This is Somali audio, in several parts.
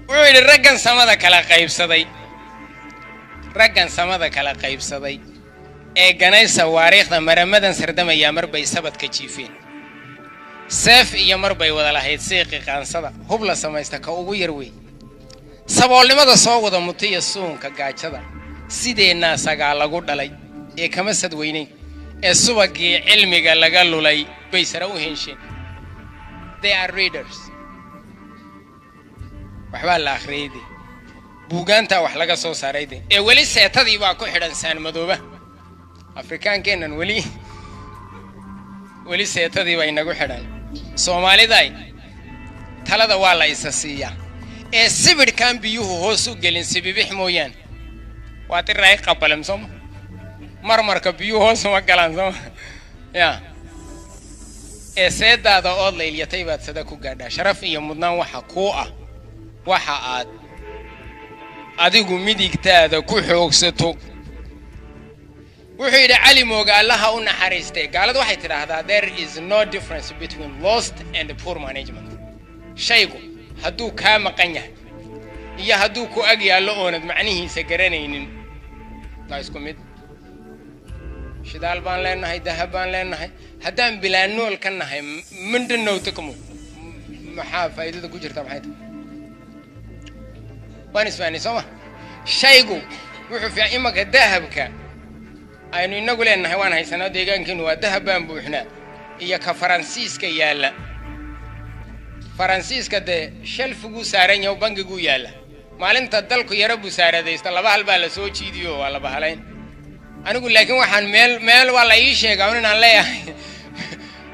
Wuxuu yidhi, raggan samada kala qaybsaday, raggan samada kala qaybsaday ee ganaysa waariikhda maramadan sardamayaa, mar bay sabadka jiifeen seef iyo mar bay wada lahayd siiqi qaansada. Hub la samaysta ka ugu yar wey. Saboolnimada soo wada mutiya suunka gaajada, sideennaa sagaa lagu dhalay ee kama sadweynayn, ee subagii cilmiga laga lulay bay sare u hensheen. They are readers. Waxbaa la akhriyey de, buugaantaa wax laga soo saaray de, ee weli seetadii baa ku xidhan saanmadooba. Afrikaankeennan weli weli seetadii baa inagu xidhan. Soomaaliday, talada waa la isa siiyaa, ee sibidhkan biyuhu hoos u gelin sibibix mooyaane waa tiraay qabalem sooma, marmarka biyuhu hoos uma galaan sooma ya. Ee seedaada ood laylyatay baad sada ku gaadhaa. Sharaf iyo mudnaan waxa kuu ah waxa aad adigu midigtaada ku xoogsato. Wuxuu yidhi Cali Mooga, Allaha u naxariistay, gaaladu waxay tidhaahdaa, "There is no difference between lost and poor management." Shaygu hadduu kaa maqan yahay iyo hadduu ku ag yaallo oonad macnihiisa garanaynin waa isku mid. Shidaal baan leenahay, dahab baan leenahay, haddaan bilaa nool ka nahay, ምንድን ነው ጥቅሙ? Maxaa faa'iidada ku jirta? Maxay tahay? Waan isfahanay, soo ma? Shaygu wuxuu fiican imanka dahabka aynu inagu leenahay, waan haysanaa, deegaankiinu waa dahab baan buuxnaa, iyo ka Faransiiska yaalla. Faransiiska dee shelfiguu saaran yaho, bangiguu yaalla. Maalinta dalku yaro busaaradaysto, laba hal baa la soo jiidiyo, waa la bahalayn. Anigu laakiin waxaan meel meel waa la ii sheegaa un inaan leeyahay,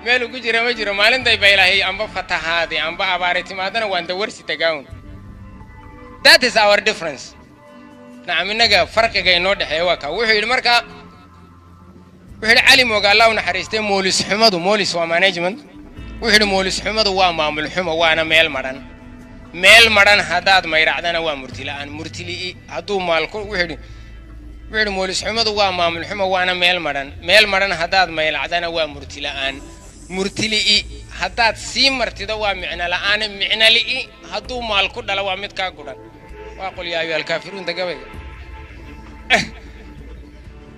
meel ku jira ma jiro. Maalintay baylahay amba fatahaadi amba abaari timaadana waan dawarsi tagaawn. That is our difference. Nacam, innaga farqiga inoo dhexeeya waa kaa. Wuxuu yidhi markaa, wuxuu yidhi Cali Mooga, Allah u naxariistay, moolis xumadu, moolis waa management, wuxuu yidhi moolis xumadu waa maamul xumo, waana meel madhan. Meel madhan haddaad mayracdana waa murti la'aan. Murtili'i hadduu maalku, wuxuu yidhi moolis xumadu waa maamul xumo, waana meel madhan. Meel madhan haddaad maylacdana waa murti la'aan. Murtili'i haddaad sii martido waa micno la'aane. Micnoli'i hadduu maal ku dhalo waa mid kaa gudhan. Waa قل يا أيها الكافرون ta gabayga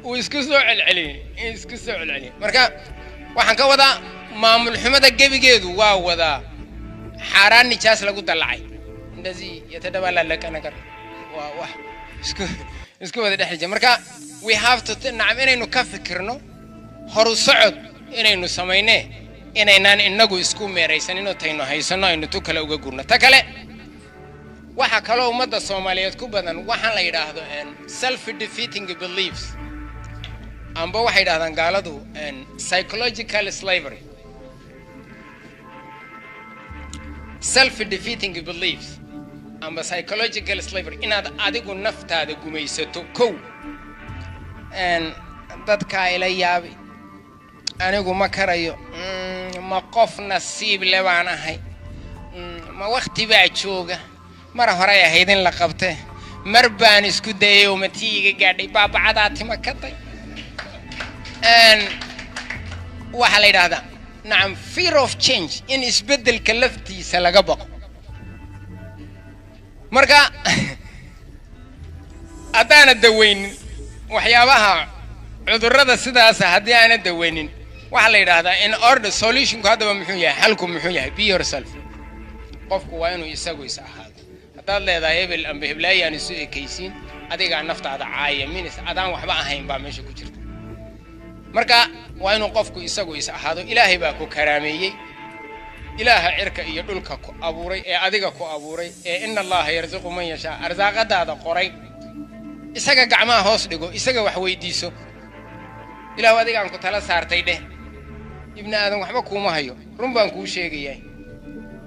uu isku soo celceliyey, isku soo celceliyey. Marka waxaan ka wadaa, maamul xumada gebigeedu waa wadaa xaaraan nijaas lagu dallacay, እንደዚህ የተደባላለቀ ነገር, waa wax isku wada dhex jira. Marka we have to, nacam, inaynu ka fikirno horu socod inaynu samaynee, inaynaan inagu isku meeraysaninoo taynu haysanno aynu tu kale uga gurno. Ta kale, waxaa kaloo ummadda Soomaaliyeed ku badan waxaan la yidhaahdo self defeating beliefs, amba waxay yidhahdaan gaaladu psychological slavery. Self defeating beliefs amba psychological slavery, inaad adigu naftaada gumaysato. Kow, dadkaa ila yaabi, anigu ma karayo, ma qof nasiib le baan ahay, ma wakti baa jooga, mar horay ahayd in la qabte, mar baan isku dayay oo matii iga gaadhay, baabacadaa tima ka day. Waxaa la yidhaahdaa, nacam, fear of change, in isbeddelka laftiisa laga baqo. Marka haddaana daweynin waxyaabaha cudurrada sidaasa, haddii aana daweynin, waxaa la yidhaahdaa in order solutionku haddaba muxuu yahay? Xalku muxuu yahay? Be yourself. Qofku waa inuu isagu is ahaado. Haddaad leedahay hebel amba heblaayaan isu ekaysiin, adigaa naftaada caaya, minis adaan waxba ahayn baa meesha ku jirta. Marka waa inuu qofku isagu is ahaado. Ilaahay baa ku karaameeyey. Ilaaha cirka iyo dhulka ku abuuray ee adiga ku abuuray ee إن الله يرزق من يشاء, arsaaqadaada qoray, isaga gacmaha hoos dhigo, isaga wax weydiiso. Ilaahu adigaan ku tala saartay dheh. Ibni aadan waxba kuuma hayo, run baan kuu sheegayaa.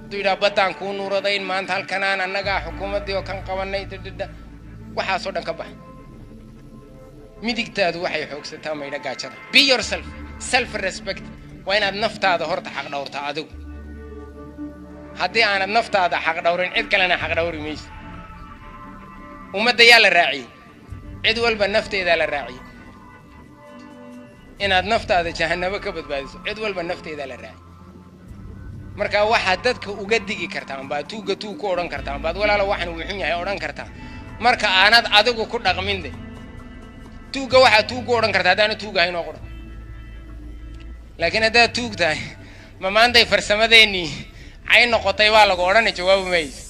Hadduu yidhaha baddaan kuu nuuradayn maanta, halkanaan annagaa xukuumaddii oo kan qabanay, dadada, waxaasoo dhan ka bax. Midigtaadu waxay xoogsataa maydha gaajada. Be yourself. Self respect waa inaad naftaada horta xaq dhowrtaa adigu. Haddii aanad naftaada xaq dhowrin, cid kalena xaq dhowri mayso. Ummadda yaa la raaciyey? Cid walba nafteedaa la raaciyey. Inaad naftaada jahanabo ka badbaadiso, cid walba nafteedaa la raaciyey. Marka waxaad dadka uga digi kartaa ambaad tuugga tuug ku odhan kartaa, ambaad walaalo waxan wuu xun yahay odhan kartaa, marka aanad adigu ku dhaqmin. De tuugga waxaad tuug ku odhan kartaa haddaana tuug ahayn oo qura. Laakiin haddaad tuug tahay, ma maantay farsamadeenii cay noqotay baa lagu odhana, jawaabu mayso.